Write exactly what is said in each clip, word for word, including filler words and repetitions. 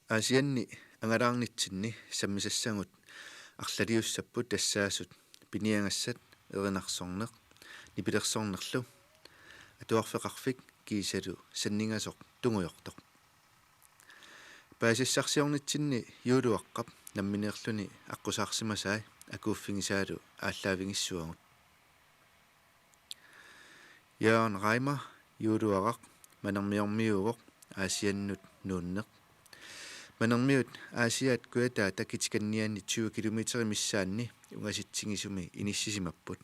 Aasianni angalaarnitsinni sammisassagut arlaliussapput tassaasut piniagassat, erinarsorneq nipilersornerlu atuarfeqarfik kiisalu sanningasoq tungujortoq. Paasisassarsiornitsinni Juuluaqqap nammineerluni aqqusaarsimasai akuuffigisaalu aallaavigissuagut. Jørgen Reimer, Juuluaraq, Manermiormiuuvoq, Aasiannut nuunneq. Manermiut Aasiaat kujataata kitikannianni tyve kilometerit missaanni ungasitsigisumi inissisimapput.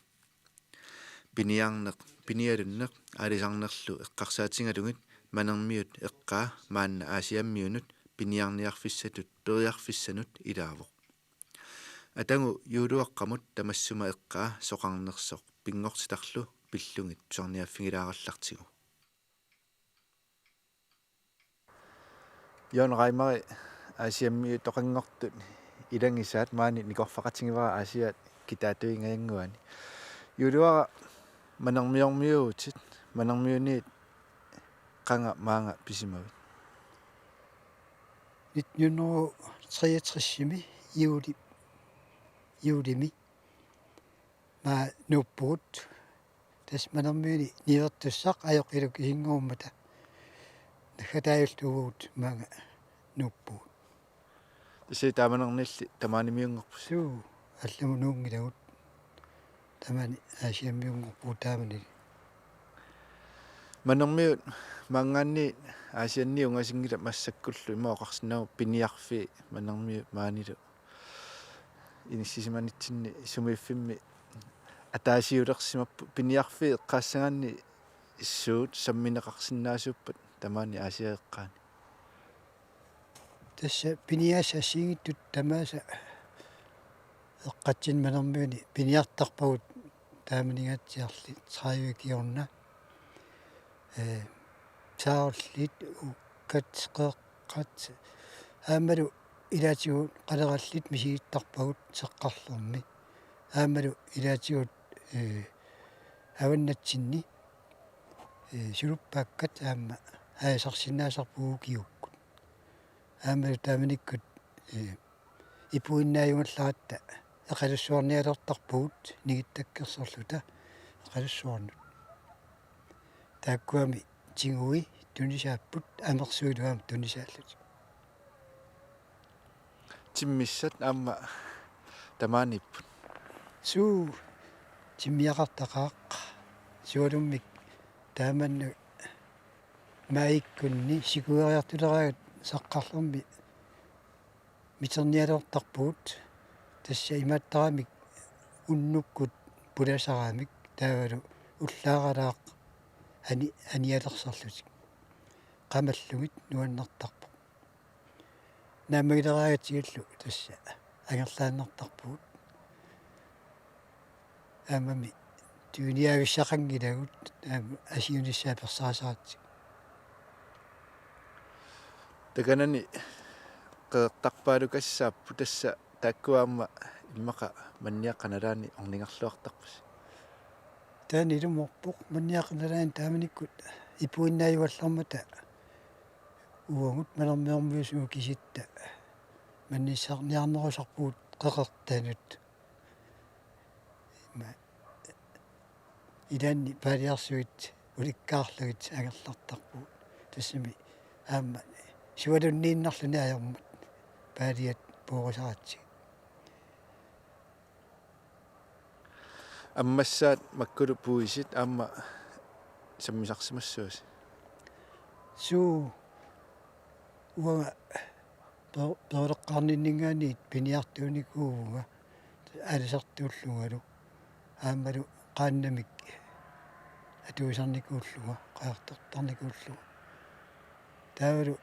Piniarneq, pinialunneq aalisarnerlu eqqarsaatigalugit Manermiut eqqaa maanna Aasiammiunut piniarniarfissatut periarfissanut ilaavoq. Atagu Juuluaqqamut tamassuma eqqaa soqarnersoq pinngortitarlu pillugit tusarniaffigilaarallartigu. Jørgen Reimeri, Aasiammiutoqanngortut ilagisaat maani nikorfaqatigivara Aasiaat kitaatui ingajannguani. Juuluaraq, Manermiormiuuvutit, Manermiuniit qanga maanga pisimavit? Nitten hundrede og treogtres-imi juuli, juulimi maanga nuuppugut. Tassa Manermiuni niuertussaq ajoq ilukisinnguummata naggataajullugu uagut maanga nuuppugut. Tassa taamanerniilli tamaanimiunngorpusi? Suu, allamut nuunngilagut. Taamani Aasiammiunngorpugut taamani. Manermiut maanngaanniit Aasianniit ungasinngilaq massakkullu, ima oqarsinnaavugut piniarfii Manermiut maanilu inissisimanitsinni sumiiffimmi ataasiulersimapput. Piniarfii eqqaassagaanni suut sammineqarsinnaasuuppat tamaani Aasiaat eqqaani? Tassa piniagassat assigiinngitsut tamaasa eqqatsinni Manermiuni piniartarpagut taamaningaatsiarli tredive kingorna. Ee, saarullit, ukkat, qeqqat, aammalu ilaatigut qalerallit misigittarpagut Seqqarlermi. Aammalu ilaatigut, ee, avannatsinni, ee, suluppaakkat aamma aalisarsinnaasarput ukiukkut. Aammalu taamanikkut, ee, ipuinnaajugallaratta eqalussuarnialertarpugut ningittakkersorluta eqalussuarnut. Taakkuami tigui tunisaapput, amersuilu aamma tunisaallutik. Timmissat aamma tamaaniipput? Suu, timmiaqartaqaaq. Sualummik taamannut maajikkunni sikueriartuleraangat Seqqarlermi miternialertarpugut, tassa imaattaramik unnukkut pulasaramik taavalu ullaaralaaq ani-, anialersorlutik. Qamallugit nuannertarpoq. Naammagileraangatsigillu tassa angerlaannartarpugut. Aammami tuiniaavissaqanngilagut, aamma asiunissaa perserisaratsigu. Takanani qeqertarpaalukassaapput, tassa taakkua aamma immaqa Manniaqqap nalaani ornigarluartarpusi? Taanna ilumoorpoq, Manniaqqap nalaani taamanikkut ipuinnaajugallarmata uagut Manermiormiusugut kisitta mannissarniarnerusarpugut qeqertanut. Ima ilaanni paaliarsuit ulikkaarlugit angerlartarpugut. Tassami aamma sualunniinnarluni ajormat paaliat puugusaratsigit. Ammassaat makkulu puisit aamma sammisarsimassuusi? Suu, uanga per-, peruleqqaarninninngaanniit piniartuunikuuvunga aalisartuullungalu aammalu qaannamik atuisarnikuullunga, qajartortarnikuullunga. Taavalu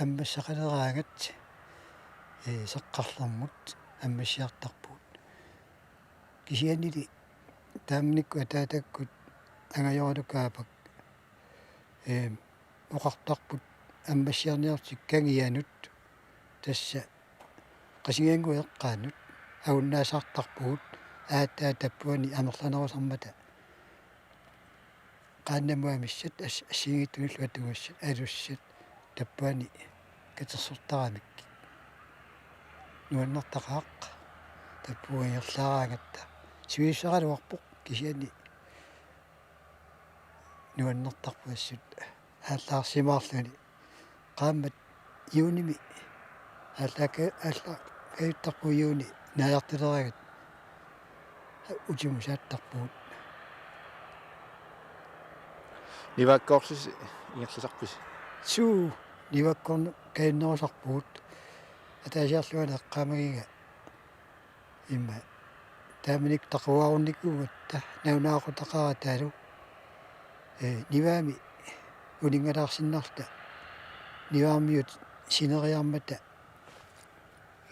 ammassaqaleraangat, ee, Seqqarlermut ammassiartarpugut. Kisiannili taamanikkut ataatakkut Angajoralu Kaapak, ee, oqartarput ammassiarniarlutik Kangianut, tassa Qasigiannguit eqqaanut, agunnaasartarpugut aatsaat tappuani amerlanerusarmata. Qaannamut amissat as-, assigiinngitsunillu atugassat, alussat, tappuani katersortaramik. nuannertaqaaq, tappavunga ingerlaaraangatta. Sivissuseqaraluarpoq kisianni nuannertarpoq assut aallaarsimaarluni. Qaammat juunimi aallaaqa-, aallaaqqajuttarpugut, juuni naajartuleraangat utimusaattarpugut. Nivaakkoorlusi ingerlasarpisi? Suu, nivaakkoorneq kajunnerusarpugut. Ataasiarluanik eqqaamagiga imma taamanikkut taquarunnikuugatta nalunaaqutaqarataalu, ee, nivaami uninngalaarsinnarluta nivaarmiut sineriarmata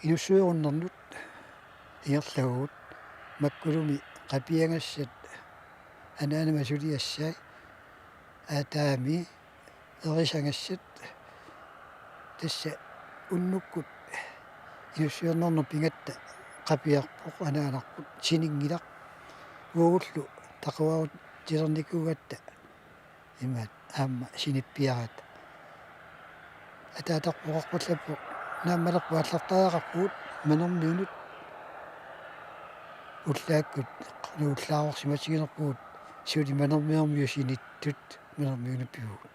inussujorunnermut ingerlavugut. Makkulumi qapiagassat anaanama suliassai, aataami erisagassat, tassa unnukkut inussujornermut pigatta qapiarpoq, anaanarput sininngilaq. Uagullu taquarutilernikuugatta imaat aamma sinippiaraat. Ataatarpoq oqarpallappoq: Naammalerpoq aallartariaqarpugut Manermiunut. Ullaakkut ullaarsimatiginerpugut suli Manermiormiut sinittut Manermiunut pivugut.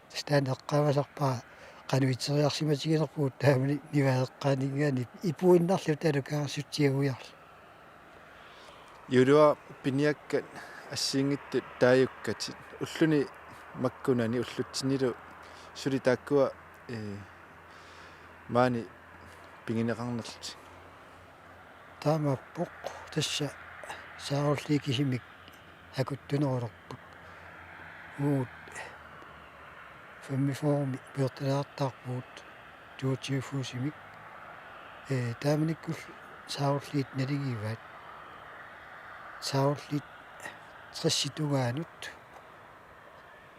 Tassa taanna eqqaamasarpara qanoq iteriarsimatiginerpugut taamani nivaat eqqaaninngaanniit ipuinnarluta, talu kangersutsiaguiarlu. Juulua, piniakkat assigiinngitsut taajukkatit, ulluni makkunani ullutsinnilu suli taakkua, ee, maani pigineqarnerlutik? Taamaappoq, tassa saarulliit kisimik akuttunerulerput. Uagut femogfyrremi pujortalaartarpugut toogtyve footsimik. Ee, taamanikkullu saarulliit naligivaat. Saarulliit tressit tungaanut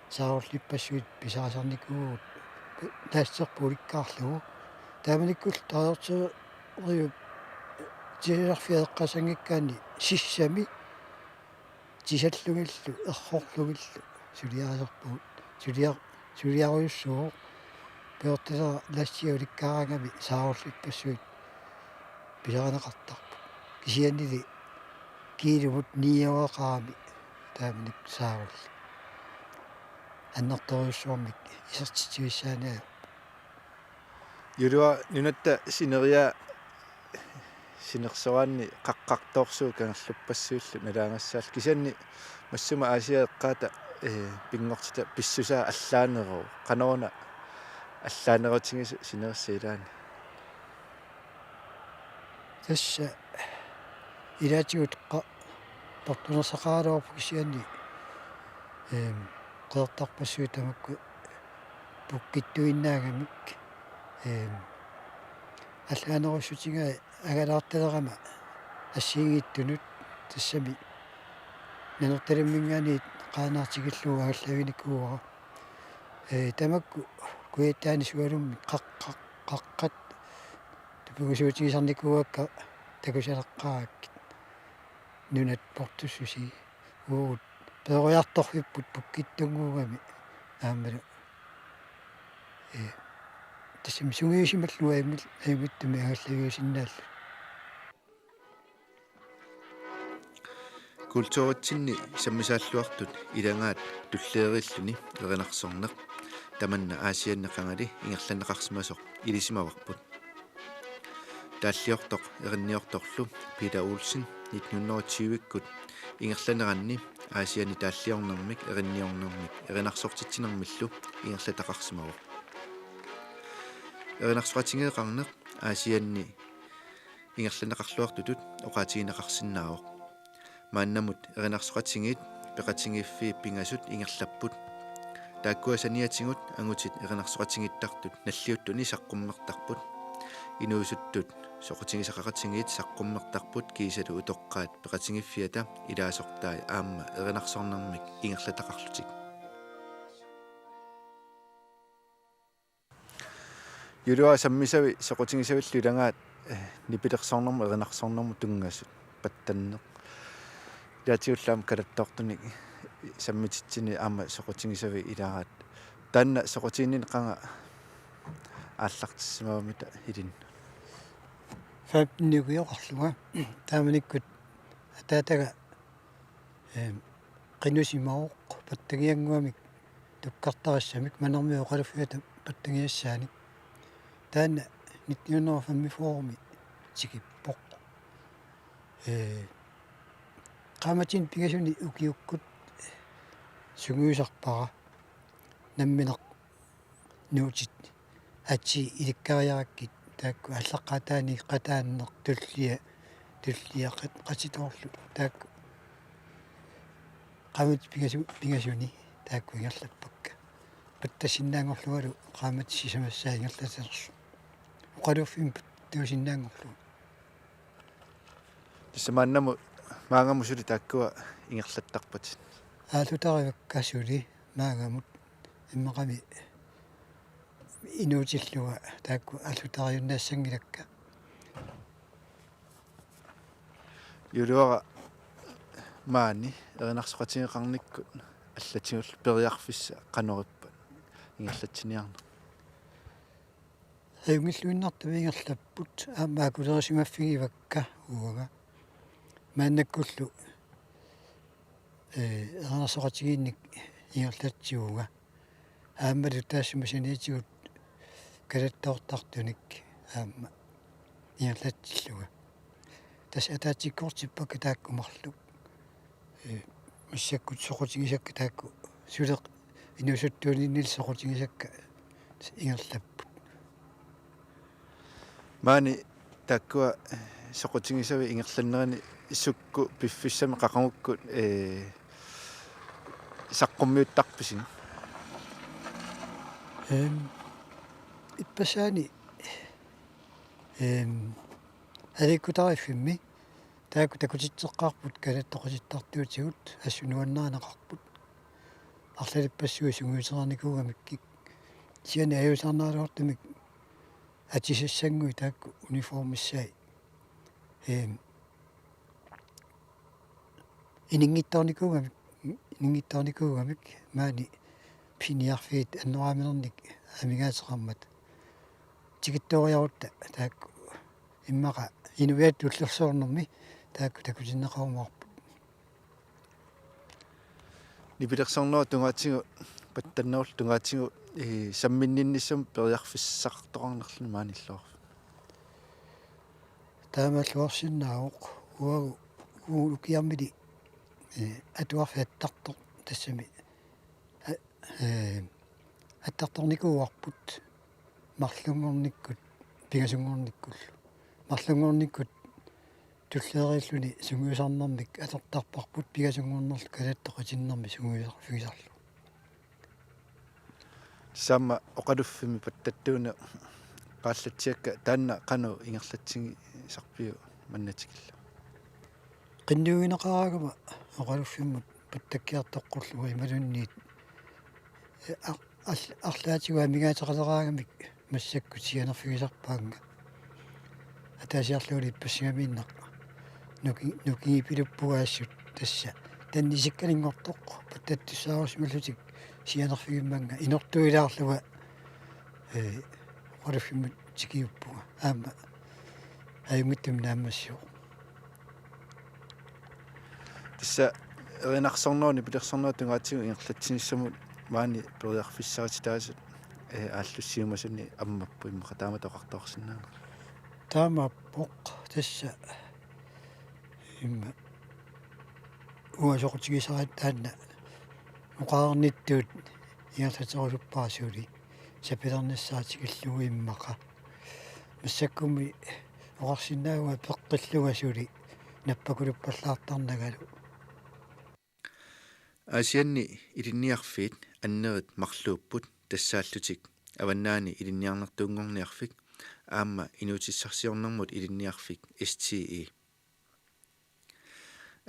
saarullippassuit pisarisarnikuuvugut, lasterput ulikkaarlugu. Taamanikkullu taartorteriup tisalerfiat eqqaassanngikkaanni sissami tisallugillu errorlugillu suliarisarpugut. Sulia-, suliarujussuuvoq pujortalera lastia ulikkaaraangami saarullippassuit pisarineqartarput. Kisiannili kiilumut niiueqarami taamanikkut saarulliit. Annertoorujussuarmik isertitsivissaaniarpoq. Juulua, nunatta sineriak sinersoraanni qaqqartoorsuuvoq kangerluppassuillu nalaangassaallu. Kisianni massuma Aasiaat eqqaata, ee, pinngortitaq pissusaa allaaneruvoq. Qanoruna allaanerutigisoq sinerissap ilaani? Tassa ilaatigut qa-, portunersaqaraluarpoq kisianni, eem, qeqertarpassuit tamakku pukkittuinnaagamik, eem, allaanerussutigai angalaartalerama assigiinngitsunut, tassami Nanortalimminngaanniit qaanaartikillugu angallavinikuuara. Ee, tamakku kujattaani sualummik qaq-, qaq-, qaqqat tupigusuutigisarnikuuakka takusaleqqaarakkit nunat portussusii. Uagut peroriartorfipput pukkittunnguugami aammalu, ee, tassami sungiusimallugu ajunngil-, ajunngitsumik angallaviusinnaalluni. Kulturitsinni sammisaalluartut ilagaat tulliilerilluni erinarsorneq tamanna Aasianni qangali ingerlanneqarsimasoq ilisimavarput. Taalliortoq erinniortorlu Peter Olsen nitten hundrede og tyve-kkut ingerlaneranni Aasianni taalliornermik erinniornermik erinarsortitsinermillu ingerlataqarsimavoq. Erinarsoqatigeeqarneq Aasianni ingerlanneqarluartutut oqaatigineqarsinnaavoq. Maannamut erinarsoqatigiit peqatigiiffiit pingasut ingerlapput. Taakkua saniatigut angutit erinarsoqatigiittartut nalliuttuni saqqummertarput. Inuusuttut soqutigisaqaqatigiit saqqummertarput kiisalu utoqqaat peqatigiiffiata ilaasortai aamma erinarsornermik ingerlataqarlutik. Juulua, sammisavit soqutigisavillu ilagaat, eh, nipilersornermut erinarsornermut tunngasut, pattanneq. Ilaatigullu aamma kalattoortunik sammititsinni aamma soqutigisavit ilagaat. Taanna soqutiginninneq qanga aallartissimavamita ilinnut? femten ukioqarlunga. Taamanikkut ataataga, eem, qinusimavoq pattagiannguamik tukkartarissamik Manermiut oqaluffiata pattagiassaanik. Taanna nitten hundrede og femogfyrre-mi tikippoq. Ee, qaammatini pingasuni ukiukkut sungiusarpara nammineq nuutit atii ilikkariarakkit taakku aallaqqaataaniit qataanneq tullia, tullia qat-, qatitoorlu taakku qaammatini pingasu-, pingasuni taakku ingerlappakka. Pattassinnaanngorlungalu qaammatit sisamassaat ingerlatereersoq. Oqaluffimmi pattuusinnaanngorlunga. Tassa maannamut maannamut suli taakkua ingerlattarpatit? Aallutarivakka suli maannamut immaqami inuutillunga taakku aallutariunnaassanngilakka. Juuluara maani erinarsoqatigeqarnikkut allatigullu periarfissaq qanoq ippa ingerlatsiniarneq? Ajunngilluinnartumik ingerlapput aamma akulerisimaffigivakka uanga. Maannakkullu, ee, erinarsoqatigiinnik ingerlatsivunga. Aammalu taassuma saniatigut kalattoortartunik aamma ingerlatsillunga. Tassa ataatsikkoortippakka taakku marluk. Ee, massakkut soqutigisakka taakku suleq inuusuttuuninnillu soqutigisakka ingerlapput. Maani taakkua soqutigisavit ingerlannerini sukkut piffissami qaqugukku, ee, saqqummiuttarpisi? Eem, ippassaani, eem, aliikkutariffimmi taakku takutitseqqaarput kalattoqasittartuutigut assut nuannarineqarput. Arlalippassuit sungiutereernikuugamikkik kisianni ajuusaarneraluartumik atisassanngui taakku uniformissai. Eem, ininngitsoornikuugamik, ininngitsoornikuugamik maani piniarfiit annoraaminernik amigaateqarmat. Tikittooriarutta taakku immaqa inuiattut tullersoornermi taakku takutinneqarumaarput. Nipilersornerup tungaatigut, pattannerup tungaatigut, ee, samminninnissamut periarfissaqartoqarnerluni maani illoqarfimmi? Taamaalluarsinnaavoq uagut, uagut ukiarmili, ee, atuarfik attartoq tassami, a-, ee, attartornikuuarput marlunngornikkut pingasunngornikkullu. Marlunngornikkut tulleriilluni sungiusarnermik atortarparput pingasunngornerlu kalattoqatinnermi sungiusarfigisarlugu. Tassa aamma oqaluffimmi pattattuuneq qaallatsiakka taanna qanoq ingerlatsigisarpiuk manna tikillugu? Qinnuigineqaraangama oqaluffimmut pattakkiartoqqullugu imaluunniit, ee, ar-, al-, arlaatigut amigaateqaleraangamik massakkut sianerfigisarpaannga. Ataasiarlugulu ippassagamiinnaq nuki-, nukigipiluppunga assut tassa. Taanna isikkalinngortoq pattattussaarusimallutik sianerfigimmannga inortuilaarlunga, ee, oqaluffimmut tikiuppunga. Aamma ajunngitsumik naammassivoq. Tassa erinarsornerup nipilersornerup tungaatigut ingerlatsinissamut maani periarfissarititaasut, ee, aallussiumasuni ammapput immaqa taamatut oqartoqarsinnaaneq? Taamaappoq tassa imma uanga soqutigisara taanna oqarnittut ingerlaterusuppara suli sapilernissaa tikillugu immaqa. Massakkummi oqarsinnaavunga peqqillunga suli nappakuluppallaartarnangalu. Aasianni ilinniarfiit annerit marluupput tassaallutik Avannaani Ilinniarnertuunngorniarfik aamma Inuutissarsiornermut Ilinniarfik S T E.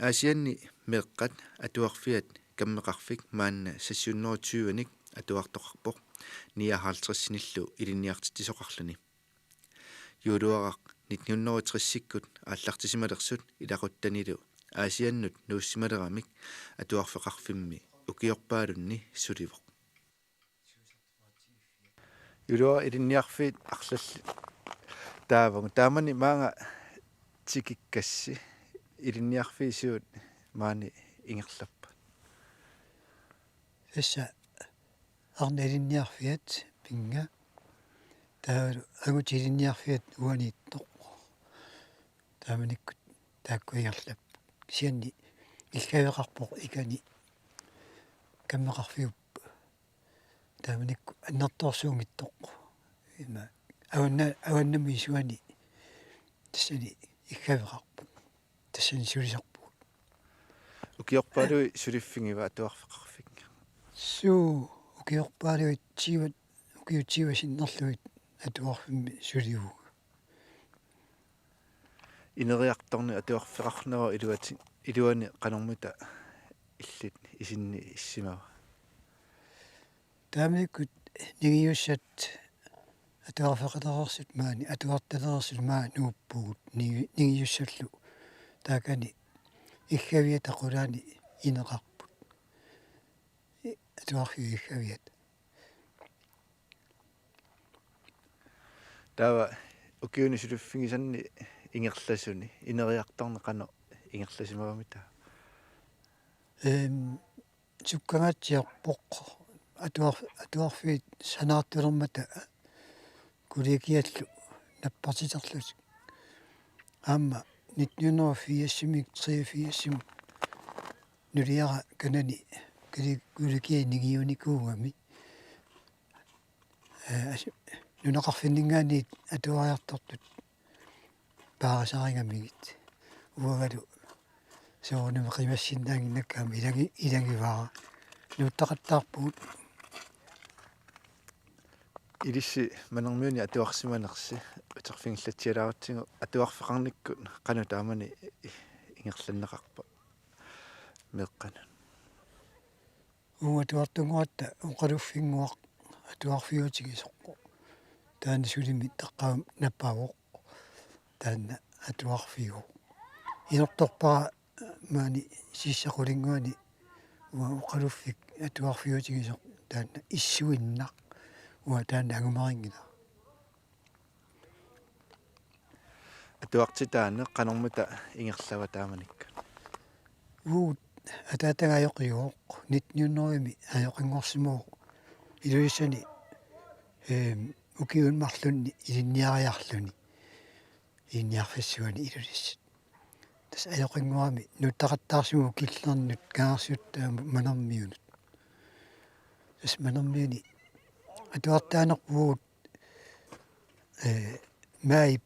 Aasianni meeqqat atuarfiat kammeqarfik maanna seks hundrede og tyve-nik atuartoqarpoq nioghalvtreds-inillu ilinniartitsisoqarluni. Juuluaraq nitten hundrede og tres-ikkut aallartisimalersut ilaquttanilu Aasiannut nuussimaleramik atuarfeqarfimmi ukiorpaalunni sulivoq. Juuluaraq ilinniarfiit arlallit Taava taamani maanga tikikkassi ilinniarfiit suut maani ingerlappat? Tassa arnat ilinniarfiat pinnga. Taavalu angutit ilinniarfiat uaniittoq. Taamanikkut taakku ingerlapput. Kisianni iggaveqarpoq ikani kammeqarfiup. Taamanikkut annertoorsuunngitsoq. Ima avanna-, avannamut isuani tassani iggaveqarpoq. Tassani sulisarpugut. Ukiorpaaluit suliffigiva atuarfeqarfik? Suu, ukiorpaaluit tyve, ukiut tyve sinnerlugit atuarfimmi sulivunga. Ineriartorneq atuarfeqarnera iluati-, iluani qanormita illit isinni issimava? Taamanikkut ningiussat atuarfeqalereersut maani atuartalereersut maani nuuppugut ni-, ningiussallu taakani iggaviata qulaani ineqarput. I-, atuarfiup iggaviata. Taava ukiuni suliffigisanni ingerlasuni ineriartorneq qanoq ingerlasimavamita? Ehm, sukkangaatsiarpoq atuar-, atuarfiit sanaartulermata kollegiallu nappartiterlutik. Aamma nitten hundrede og firsimi, treogfirsimut nuliara kanani kolli-, kollegiat ningiunikuugami. Eh, as-, nunaqarfinninngaanniit atuariartortut paarisarigamigit. Uangalu soorunami qimassinnaannginnakku aamma ilangi-, ilagivara. Nuuttaqattaarpugut. Ilissi Manermiuni atuarsimanersi uterfigillatsialaarutsigu atuarfeqarnikkut qanoq taamani i-, ingerlanneqarpa meeqqanut? Uagut atuartunnguatta oqaluffinnguaq atuarfiutigisoq. Taanna sulimi taqqavammi nappavoq. Taanna atuarfiuvoq. Inortorpara maani sissap qulinguani uanga oqaluffik atuarfiutigisoq taanna issuinnaq. Uanga taanna angumerinngilaq. Atuartitaaneq qanormita ingerlava taamanikkut? Uagut ataataga ajoqiuvoq, nitten hundredemi ajoqinngorsimavoq. Ilulissani, eem, ukiuni marlunni ilinniariarluni. Ilinniarfissuani Ilulissat. Tassa ajoqinngorami nuuttaqattaarsimavoq killernut kangersuttaamut Manermiunut. Tassa Manermiuni atuartitaanerput, eh, maajip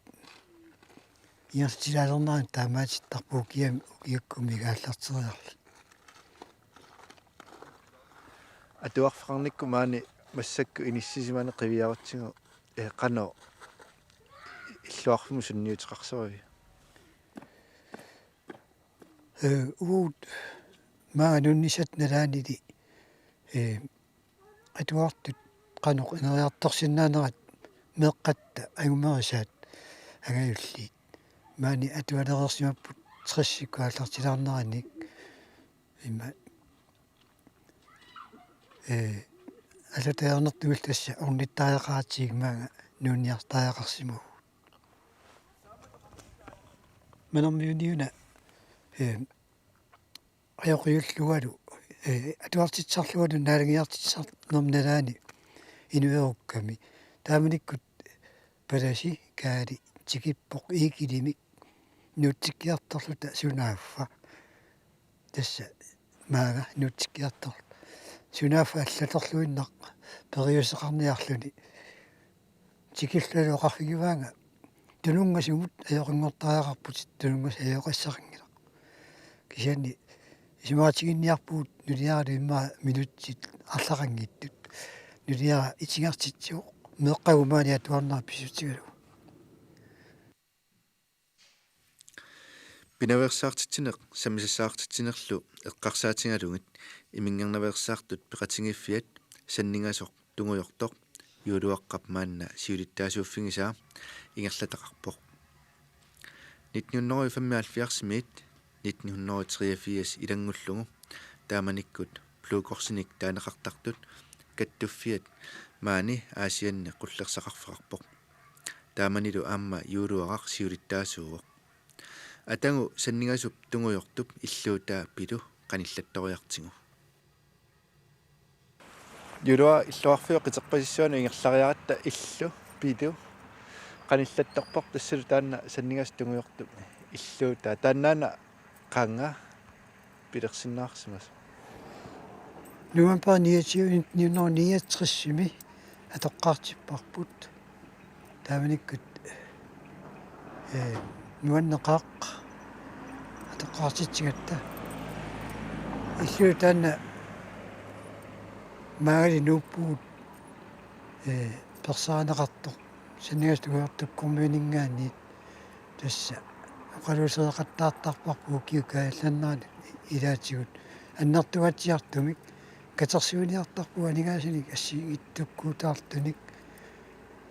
ingerlatilaalernerani taamaatittarpoq ukiami ukiakkummi aallarteriarluni. Atuarfeqarnikkut maani massakkut inissisimaneq qiviarutsigu, eh, qanoq illuarfimmi sunniuteqarsorivit? Eh, uagut maanga nuunnissatta nalaanili, eh, atuartut qanoq ineriartorsinnaanerat meeqqatta angumerisaat angajulliit. Maani atualereersimapput tressikkut aallartilaarneranik. Ima, eh, allatut ajornartumillu tassa ornittariaqaratsigik maanga nuunniartariaqarsimavugut. Manermiuni una, eh, ajoqiullualu, eh, atuartitsisarlualu naalagiartitsisarnermi nalaani inuerukkami. Taamanikkut palasi, kaali tikippoq iikilimik nuutsikkiartorluta sunaaffa. Tassa maanga nuutsikkiartorluta. Sunaaffa allatorluinnaq periuseqarniarluni. Tikillualu oqarfigivaanga: Tununngasumut ajoqinngortariaqarputit, tununngasut ajoqissaqanngilaq. Kisianni isumaqatiginninniarpugut nuliaralu immaqa minutsit arlaqanngitsut. Nuliara itigartitsivoq, meeqqagut maani atuarnerat pissutigalugu. Pinaveersaartitsineq sammisassaartitsinerlu eqqarsaatigalugit Iminngernaveersaartut Peqatigiiffiat sanningasoq tungujortoq Juuluaqqap maanna siulittaasuuffigisaa ingerlataqarpoq. Nitten hundrede og femoghalvfjerdsimiit nitten hundrede og treogfirs ilanngullugu taamanikkut Blå Korsinik taaneqartartut kattuffiat maani Aasianni qullersaqarfeqarpoq. Taamanilu aamma Juuluaraq siulittaasuuvoq. Atagu Sanningasup tungujortup illuutaa Pilu qanillattoriartigu. Juuluaraq illoqarfiup qiterpasissuanut ingerlariaratta illu Pilu qanillattorpoq, tassalu taanna Sanningasup tungujortup illuutaa. Taannaana qanga pilersinnaarsimasoq? November niogtyve nitten hundrede niogtresimi atoqqaartipparput. Taamanikkut, ee, nuanneqaaq atoqqaartitsigatta. Illuutaa taanna maali nuuppugut, ee, persaarineqartoq Sanningasup tungujortup kommuningaanniit. Tassa oqaluuseqattaartarparput ukiut kaajallanneranni ilaatigut annertungaatsiartumik, katersuiniartarpugut aningaasanik assigiinngitsukkutaartunik,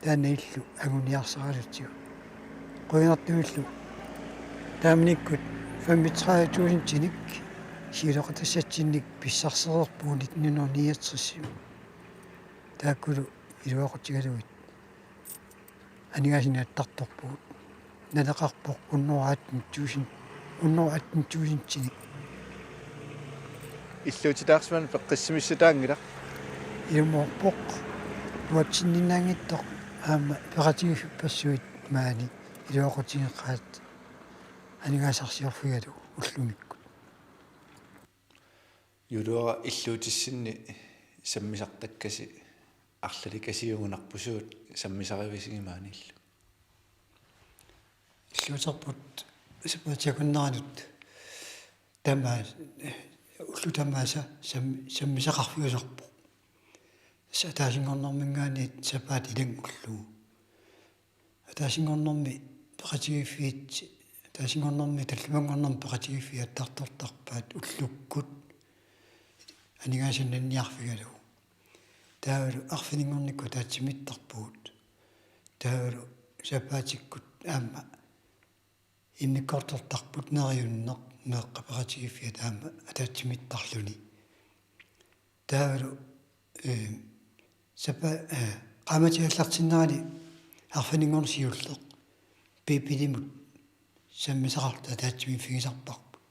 taanna illu anguniarsaralutsigu. Qujanartumillu taamanikkut femogtredive tusindinik siuleqatassatsinnik pissarsereerpugut nitten hundrede niogtresimi. Taakkulu iluaqutigalugit aningaasanik attartorpugut. Naleqarpoq hundrede atten tusind, hundrede atten tusindinik. Illuutitaarsimaneq peqqissimissutaanngilaq. Ilumoorpoq. Uatsinninnaanngitsoq aamma peqatigiiffippassuit maani iluaqutigeqaat aningaasarsiorfigalugu ullumikkut. Juuluaraq, illuutissinni sammisartakkasi arlalikasiugunarpoq, suut sammisarivisigit maaniillu? Illuuterput sapaatip akunneranut tamaasa, ullut tamaasa sam-, sammisaqarfiusarpoq. Tassa ataasinngornermiingaanniit sapaatip ilanngullugu. Ataasinngornermi peqatigiiffiit, ataasinngornermi tallimanngornermi peqatigiiffiit attartortarpaat ullukkut aningaasanik nanniarfigalugu. Taavalu arfininngornikkut ataatsimiittarpugut. Taavalu sapaatikkut aamma immikkoortortarput neriunneq meeqqat peqatigiiffiat aamma ataatsimiittarluni. Taavalu, ee, sapa-, ee, qaammatit aallartinnerani arfininngorneq siulleq Biibilimut sammisaqarluta ataatsimiiffigisarparput.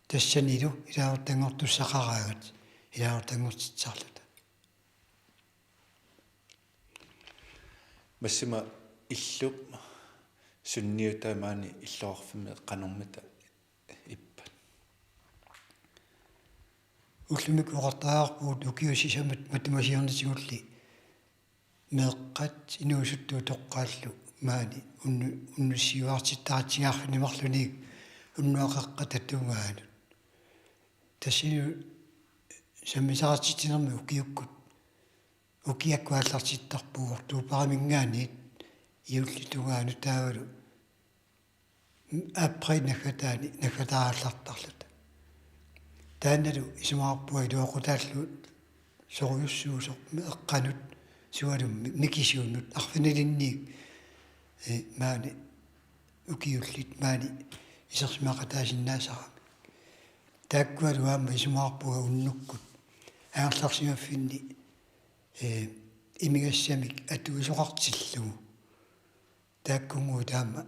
Tassanilu ilaasortanngortussaqaraagut ilaasortanngortitsisarluta. Massima, illup sunniutaa maani illoqarfimmi qanormita ippat? Ullumikkut oqartariaqarpugut ukiut sisamat matuma siornatigulli meeqqat inuusuttut utoqqaallu maani unnu-, unnussiuaartittaratsigu arfineq-marlunnik unnuaqeqqata tungaanut. Tassanilu sammisaqartitsinermi ukiukkut, ukiakkut aallartittarpugut oktoberimiingaanniit juulip tungaanut taavalu aprilip naggataani naggataallartarluta. Taannalu isumaqarpunga iluaqutaallu sorujussuusoq meeqqanut sualummik mikisuunut arfinilinnik, ee, maani ukiullit maani isersimaqataasinnaasarami. Taakkualu aamma isumaqarpunga unnukkut angerlarsimaffinni, ee, imigassamik atuisoqartillugu. Taakkunnguit aamma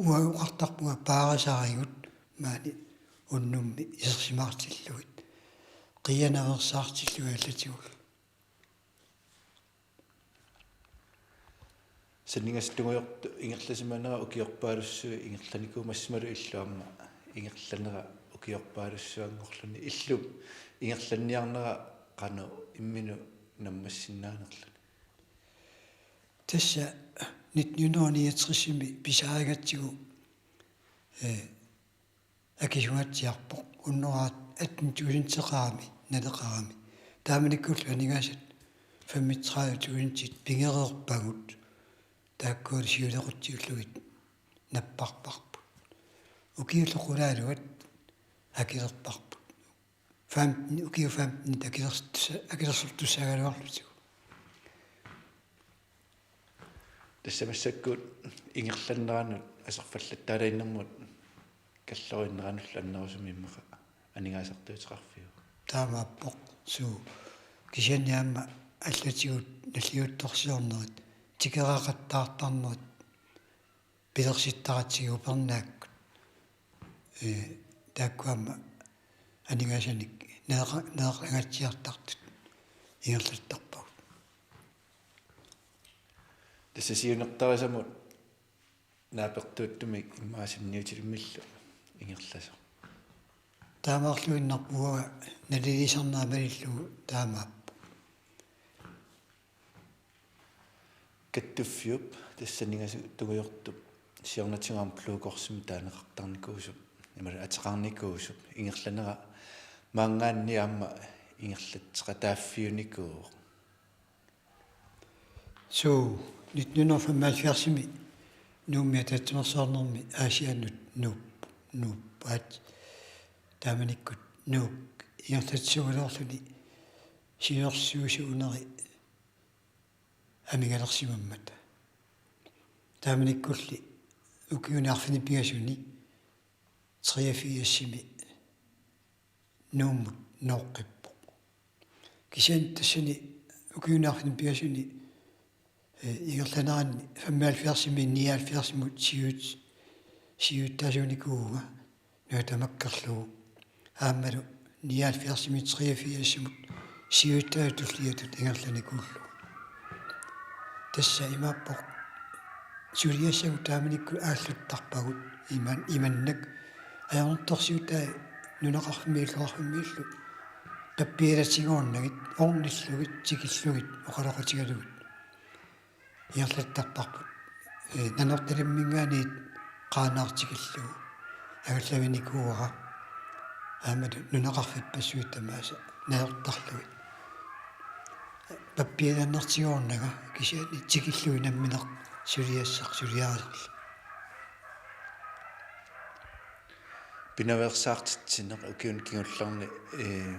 uagut oqartarpunga paarisarigut maani unnummi isersimaartillugit, qiianaveersaartillugit allatigullu. Sanningasup tungujortup ingerlasimanera ukiorpaalussuit ingerlanikuuvoq, massimalu illup aamma ingerlanera ukiorpaalussuanngorluni. Illup ingerlanniarnera qanoq imminut naammassinnaanerluni? Tassa nitten hundrede niogtresimi pisaarigatsigu, ee, akisugaatsiarpoq, hundrede atten tusindteqarami naleqarami. Taamanikkullu aningaasat femogtredive tusindit pigereerpagut, taakkualu siulequtsiullugit napparparput. Ukiullu qulaaluat akilerparput. Femten, ukiut femten akilersortussa-, akilersortussaagaluarlutigu. Tassa massakkut ingerlanneranut aserfallattuaannarnermut kalloriinneranullu annerusumik immaqa aningaasartuuteqarfiuvoq. Taamaappoq, suu, kisianni aamma allatigut nalliuttorsiornerit tikeraaqattaartarnerit pilersittaratsigu upernaakkut, ee, taakku aamma aningaasanik neeqa-, neerlangaatsiartartut ingerlattarpagut. Tassa siunertarisamut naapertuuttumik immaqa sunniutilimmillu ingerlasoq. Taamaarluinnarpoq, uanga nalilisarnera malillugu taamaappoq. Kattuffiup tassa ningasu tungujortup siornatigut aamma Blå Korsimi taaneqartarnikuusup, imaluunniit ateqarnikuusup, ingerlanera maanngaanniit aamma ingerlatseqataaffiunikuuvoq. Suu, nitten hundrede og femoghalvfjerdsimi Nuummi ataatsimeersuarnermi Aasiannut Nuup, Nuup, aat, taamanikkut Nuuk ingerlatsisugaluarluni siulersuisuuneri amigalersimammat. Taamanikkulli ukiuni arfineq-pingasuni treogfirsimi Nuummut nooqqippoq. Kisianni tassani ukiuni arfineq-pingasuni, ee, ingerlaneranni femoghalvfjerdsimi nioghalvfjerdsimut siut-, siulittaasuunikuuvunga nuna tamakkerlugu. Aammalu nioghalvfjerdsimi treogfirsimut siulittaasut tulliatut ingerlanikuullugu. Tassa imaappoq suliassagut taamanikkut aalluttarpagut iman-, imannak ajornartorsiutai nunaqarfimmi illoqarfimmiillu pappialatsigoornagit, ornillugit, tikillugit, oqaloqatigalugit. Ingerlattarparput, ee, Nanortalimminngaanniit Qaanaaq tikillugu angallavinikuuara, aammalu nunaqarfippassuit tamaasa najortarlugit. Pappialannertigoornanga kisianni tikillugit nammineq suliassaq suliarisarlu. Pinaveersaartitsineq ukiuni kingullerni, ee,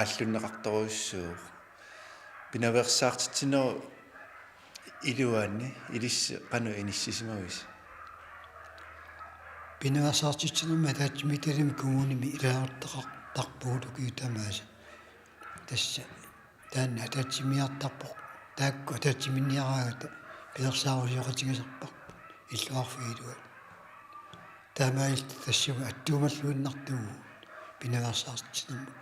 aallunneqartorujussuuvoq. Pinaveersaartitsinerup iluani ilissi qanoq inissisimavisi? Pinaveersaartitsinermi ataatsimiititaliami kommunimi ilaasortaqartarpugut ukiut tamaasa. Tassa taanna ataatsimiittarpoq, taakku ataatsimiinniaraangata pilersaarusioqatigisarparput illoqarfiup iluani. Taamaalilluta tassunga attuumalluinnartuuvugut pinaveersaartitsinermut.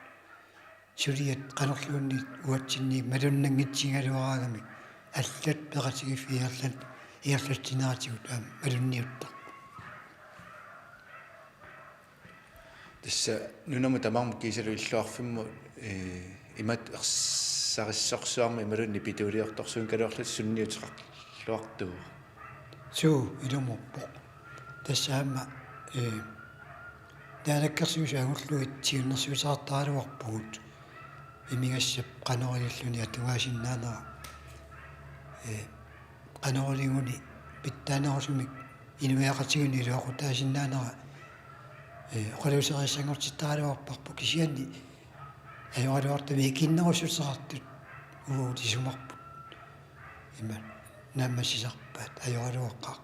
Suliat qanorluunniit uatsinniit malunnanngitsigigaluaraangamik allat peqatigiiffiit ingerlat-, ingerlatsineratigut aamma malunniuttarput. Tassa nunamut tamarmut kiisalu illoqarfimmut, ee, imatut ersarissorsuarmik imaluunniit pituuliortorsuunikaluarluta sunniuteqarluartuuvoq. Suu, ilumoorpoq. Tassa aamma, ee, naalakkersuisut angullugit siunnersuisartaraluarpugut imigassap qanoq ililluni atugaasinnaanera, ee, qanoq iliguni pitsaanerusumik inuiaqatigiinnut iluaqutaasinnaanera, ee, oqaluuseriassanngortittaraluarparput, kisianni ajoraluartumik ikinnerussuteqartut uagut isumarput. Ima naammassisarpaat ajoraluaqaaq.